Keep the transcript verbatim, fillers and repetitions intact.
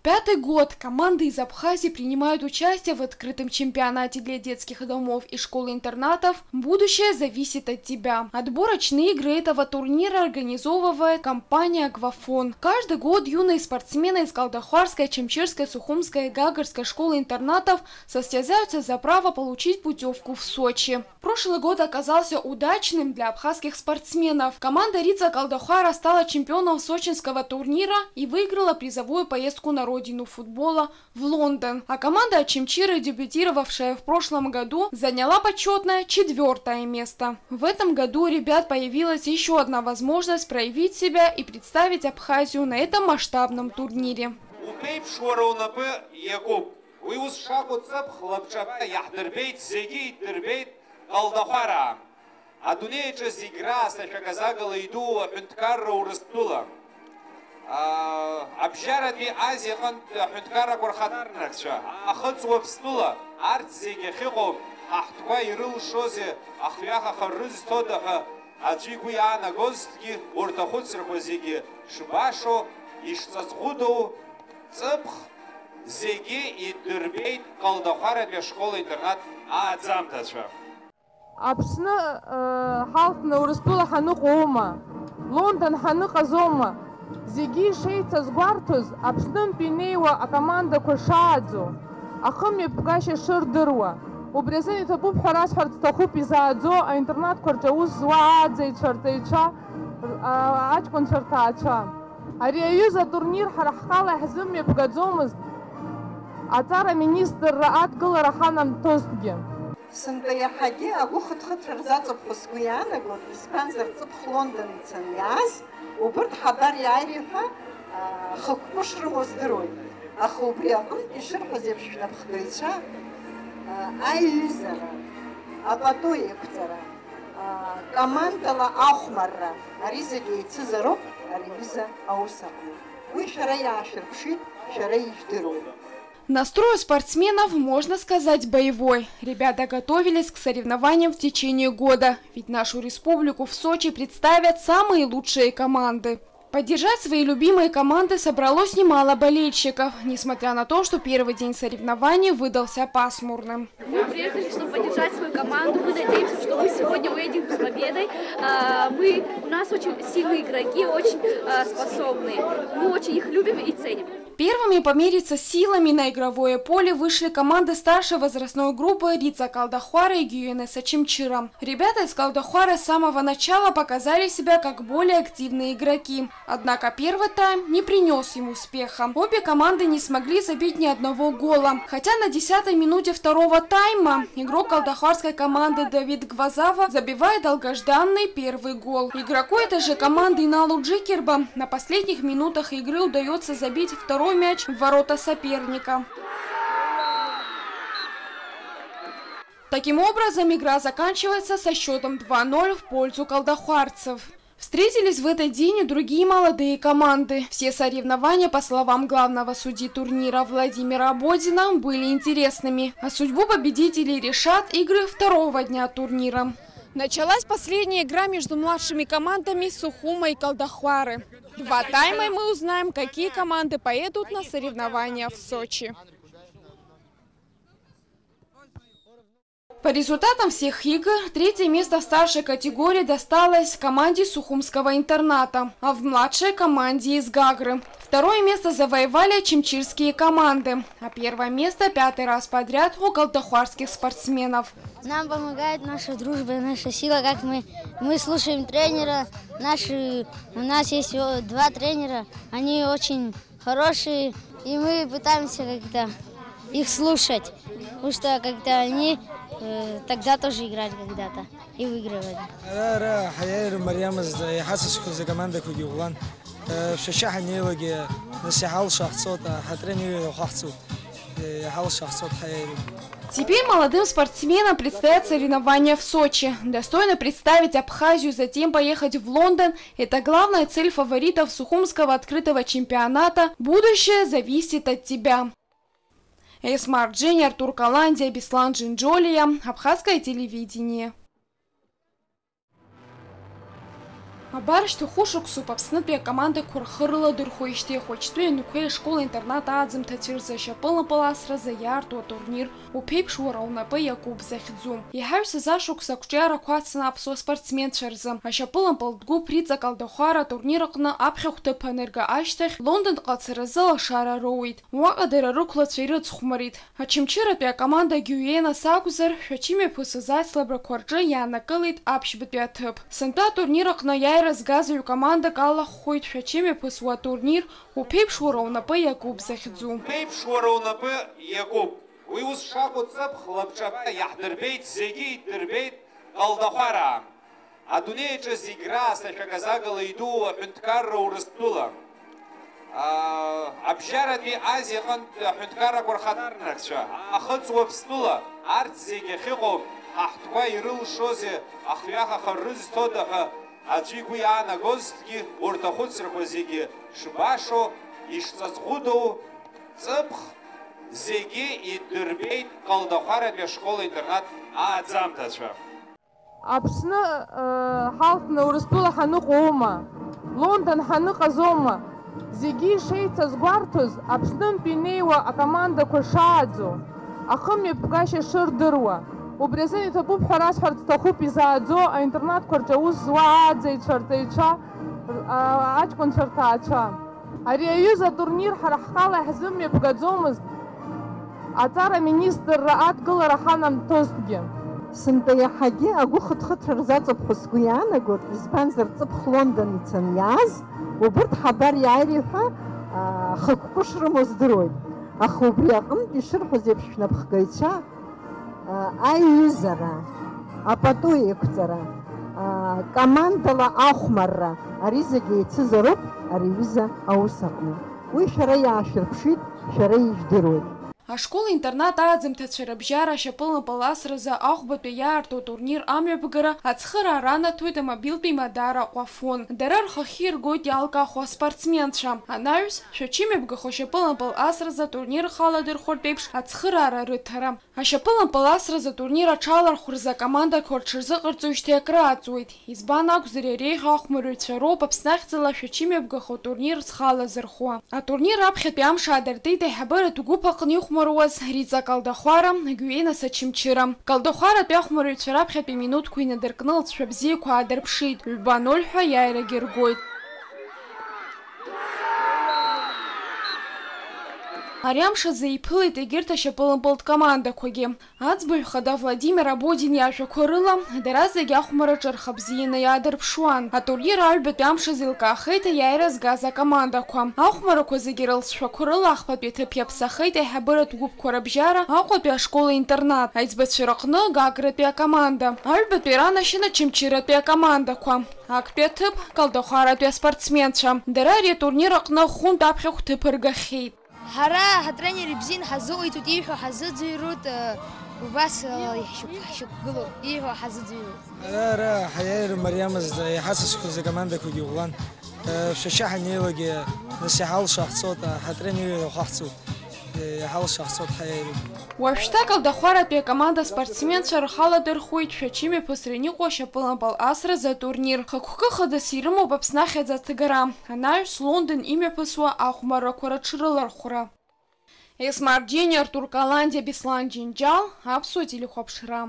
Пятый год команды из Абхазии принимают участие в открытом чемпионате для детских домов и школ-интернатов «Будущее зависит от тебя». Отборочные игры этого турнира организовывает компания «Аквафон». Каждый год юные спортсмены из Калдахварской, Чемчирской, Сухумской и Гагарской школы-интернатов состязаются за право получить путевку в Сочи. Прошлый год оказался удачным для абхазских спортсменов. Команда Рица Калдахвара стала чемпионом сочинского турнира и выиграла призовую поездку на родину футбола в Лондон. А команда Очамчира, дебютировавшая в прошлом году, заняла почетное четвёртое место. В этом году у ребят появилась ещё одна возможность проявить себя и представить Абхазию на этом масштабном турнире. Уԥеиԥш уара унапы иакуп. Уи ус шакәу ҵыԥх лабҿаба иаҳдырбеит, зегьы иддырбеит Калдахәараа. Адунеи аҿы зегь раасҭа шәаказагала идуу аҳәынҭқарра Урыстәыла. Аа, Абжьаратәи Азиа аҟынтә аҳәынҭқаррақәа рхаҭарнакцәа, Ахыҵ Уаԥстәыла, арҭ зегь ахьыҟоу, ҳа ҳтәқәа ирылшозеи, ахҩахаха рызҭода ҳәа аӡәы игәы иаанагозҭгьы, урҭ ахәыцрақәа зегьы шбашоу, ишҵаҵӷәыдоу, ҵыԥх зегьы иддырбеит Калдахәаратәи ашкол-интернат ааӡамҭацәа. Аԥсны, э, ҳалхны Урыстәыла ҳаныҟоума? Лондон ҳаныҟазоума? Зегьы ишеицазгәарҭоз, Аԥснынтә инеиуа акомандақәа шааӡо, ахымҩаԥгашьа шырдыруа. Убри азын иҭабуп ҳәа расҳәарц сҭахуп изааӡо аинтернатқәа рҿы аус зуа ааӡаҩцәа, арҵаҩцәа, а-, аҷкәынцәа рҭаацәа. Ари аҩыза атурнир ҳара ҳхала иаҳзымҩаԥгаӡомызт, аҵара министрра адкылара ҳанамҭозҭгьы. Сынтәа иаҳагьы агәы хыҭхыҭра рзаҵаԥхо сгәы иаанагон, избанзар, ҵыԥх Лондон ицаны иааз, убырҭ ҳабар иааири ҳәа, аа, хықәкы шрымоу здыруеит. Аха убри аҟынтә ишырҳәаз еиԥш, шәнапхгаҩцәа, аа, аиҩызара, апату еиқәҵара, аа, командала ахәмарра, ари зегьы еицызароуп ари аҩыза аус аҟны. Уи шәара иаашәырԥшит, шәара ижәдыруеит. Настрой у спортсменов, можно сказать, боевой. Ребята готовились к соревнованиям в течение года, ведь нашу республику в Сочи представят самые лучшие команды. Поддержать свои любимые команды собралось немало болельщиков, несмотря на то, что первый день соревнований выдался пасмурным. Мы приехали, чтобы поддержать свою команду. Мы надеемся, что мы сегодня уедем с победой. А, мы, у нас очень сильные игроки, очень, а, способные. Мы очень их любим и ценим. Первыми помериться силами на игровое поле вышли команды старшей возрастной группы Рица Калдахвара и Гюенеса Чемчира. Ребята из Калдахвара с самого начала показали себя как более активные игроки. Однако первый тайм не принёс им успеха. Обе команды не смогли забить ни одного гола. Хотя на десятой минуте второго тайма игрок калдахварской команды Давид Гвазава забивает долгожданный первый гол. Игроку этой же команды Иналу Джикерба на последних минутах игры удаётся забить второй мяч в ворота соперника. Таким образом, игра заканчивается со счётом два ноль в пользу калдахварцев. Встретились в этот день и другие молодые команды. Все соревнования, по словам главного судьи турнира Владимира Бодина, были интересными. А судьбу победителей решат игры второго дня турнира. Началась последняя игра между младшими командами Сухума и Калдахвары. Два тайма, и мы узнаем, какие команды поедут на соревнования в Сочи. По результатам всех игр третье место в старшей категории досталось команде Сухумского интерната, а в младшей — команде из Гагры. Второе место завоевали чемчирские команды, а первое место пятый раз подряд у калдахварских спортсменов. Нам помогает наша дружба, наша сила, как мы, мы слушаем тренера, наши, у нас есть, э, два тренера, они очень хорошие, и мы пытаемся как-то их слушать, потому что как-то они, э, тогда тоже играли когда-то и выигрывали. Ара, ара, ҳаиааира мариамызт, иҳацызқәаз акомандақәагьы ӷәӷәан. Э, шәашьа ҳанеилак, нас иҳалшо ҳцот, ҳатренер иҳәахәаҳцот, э, иҳалшо ҳцот ҳаиааира. Теперь молодым спортсменам предстоят соревнования в Сочи. Достойно представить Абхазию, затем поехать в Лондон. Это главная цель фаворитов Сухумского открытого чемпионата. Будущее зависит от тебя. Эсма Арджини, Артур Каландия, Беслан Джинджолия, Абхазское телевидение. Абар шьҭахәы шықәсоуп Аԥснытәи акомандақәа рхы рыладырхәеижьҭеи ахәыҷтәы аҩнқәеи ашкол-интернат ааӡамҭацәеи рзы ашьапылампыл асразы иаарту атурнир Уԥеиԥш уара унапы иакуп захьӡу. Иҳаҩсыз ашықәс ақәҿиарақәа ацын аԥсуа спортсменцәа рзы. Ашьапылампылтә гәыԥ Риҵа Калдахәара атурнир аҟны аԥхьахә ҭыԥ анырга ашьҭахь, Лондонтә ҟаҵаразы алашара роуит. Уаҟа дара рықәлацәа ирыцхәмарит. Очамчыратәи акоманда Гиуенас акәзар, шәачымҩаԥысыз ацлабрақәа рҿы иаанакылеит аԥшьбатәи аҭыԥ. Сынтәа атурнир аҟны аиааира згаз ҩ-командак алахәхоит шәачымҩаԥысуа атурнир Уԥеиԥш уара унапы иакуп захьӡу. Уԥеиԥш уара унапы иакуп. Уи ус шакәу ҵыԥх лабҿаба иаҳдырбеит, зегьы иддырбеит Калдахәараа. Адунеи аҿы зегь раасҭа шәаказагала идуу аҳәынҭқарра Урыстәыла. Аа, Абжьаратәи Азиа аҟынтә аҳәынҭқаррақәа рхаҭарнакцәа, Ахыҵ Уаԥстәыла, арҭ зегь ахьыҟоу, ҳа ҳтәқәа ирылшозеи, ахҩахаха рызҭода ҳәа аӡәы игәы иаанагозҭгьы, урҭ ахәыцрақәа зегьы шбашоу, ишҵаҵӷәыдоу ҵыԥх зегьы иддырбеит Калдахәаратәи ашкол-интернат ааӡамҭацәа. Аԥсны, э, ҳалхны Урыстәыла ҳаныҟоума? Лондон ҳаныҟазоума? Зегьы ишеицыз гәарҭоз, Аԥснынтә инеиуа акомандақәа шааӡо, ахымҩаԥгашьа шырдыруа. Убри азын иҭабуп ҳәа расҳәарц сҭахуп изааӡо аинтернатқәа рҿы аус зуа ааӡаҩцәа, арҵаҩцәа, а-, аҷкәынцәа рҭаацәа. Ари аҩыза атурнир ҳара ҳхала иаҳзымҩаԥгаӡомызт, аҵара аминистрра адгылара ҳанамҭозҭгьы. Сынтәа иаҳагьы агәы хыҭхыҭра рзаҵоуп ҳәа сгәы иаанагоит, избанзар, ҵыԥх Лондон ицаны иааз, убырҭ ҳабар иааири ҳәа, аа, хықәкы шрымоу здыруеит. Аха убри аҟынтә ишырҳәоз еиԥш шәнапхгаҩцәа, аа, аиҩызара, апату еиқәҵара, аа, командала ахәмарра, ари зегьы еицызароуп ари аҩыза аус аҟны. Уи шәара иаашәырԥшит, шәара ижәдыруеит. Ашкол-интернат ааӡамҭацәа рыбжьара ашьапылампыл асразы ахәбатәи иаарту атурнир амҩаԥгара ацхыраара анаҭоит амобилтә еимадара Аҟәафон. Дара рхахьы иргоит иалкаахо аспортсменцәа. Анаҩс, шәачымҩаԥгахо ашьапылампыл асразы атурнир халадырхәартә еиԥш ацхыраара рыҭара. Ашьапылампыл асразы атурнир аҽалархәразы акомандақәа рҽырзыҟарҵоижьҭеи акры аҵуеит. Избан акәзар, иара еиӷьу ахәмарыҩцәа роуп Аԥсны ахьӡала шәачымҩаԥгахо атурнир зхалазырхәуа. Атурнир раԥхьатәи амш аадыртит аиҳабыратә гәыԥ аҟны ихәмаруаз Риҵа Калдахәара, Гәҩенас Очамчыра. Калдахәаратәи ахәмарыҩцәа раԥхьатәи минуҭқәа инадыркны лҵшәа бзиақәа аадырԥшит, ҩба ноль ҳәа аиааирагьы ргоит. Ари амш азы иԥылеит егьырҭ ашьапылампылтә командақәагьы. Аӡбаҩ хада Владимир Абодин иажәақәа рыла, дара зегь ахәмараҿы рхы бзианы иаадырԥшуан. Атурнир аҩбатәи амш азы еилкаахеит аиааира згаз акомандақәа. Ахәмарақәа зегьы рылҵшәақәа рыла ахԥатәи аҭыԥ иаԥсахеит аиҳабыратә гәыԥқәа рыбжьара Аҟәатәи ашкол-интернат. Аиҵбацәа рыҟны Гагратәи акоманда. Аҩбатәи ранашьан Очамчыратәи акомандақәа. Актәи аҭыԥ Калдахәаратәи аспортсменцәа. Дара ари атурнир аҟны хәынтә аԥхьахә ҭыԥ ргахьеит. Ҳара ҳатренери бзиан ҳазыҟаиҵоит, ииҳәо ҳазыӡырҩуеит, э, убас, э, ҳшьақә-, ҳшьақәгылоуп, ииҳәо ҳазыӡырҩуеит. Ара, ара ҳаиааира мариамызт, еиҳа сызқәыз акомандақәагьы ӷәӷәан. Э, шәашьа ҳаннеилакгьы, нас иаҳа алша ҳцот, а, ҳатренери ҳәа ҳаҳцоит. Э, иаҳа алша ҳцот ҳаиааироуп. Уажәшьҭа Калдахәаратәи акоманда спортсменцәа рхаладырхәуеит шәачымҩаԥысран иҟоу ашьапылампыл асразы атурнир. Хықәкы хадас ирымоуп Аԥсны ахьӡ аҭгара. Анаҩс Лондон имҩаԥысуа ахәмаррақәа рыҽрылархәра. Есмар Џьениа, Артур Каландиа, Беслан Џьынџьал, Аԥсуа телехәаԥшра.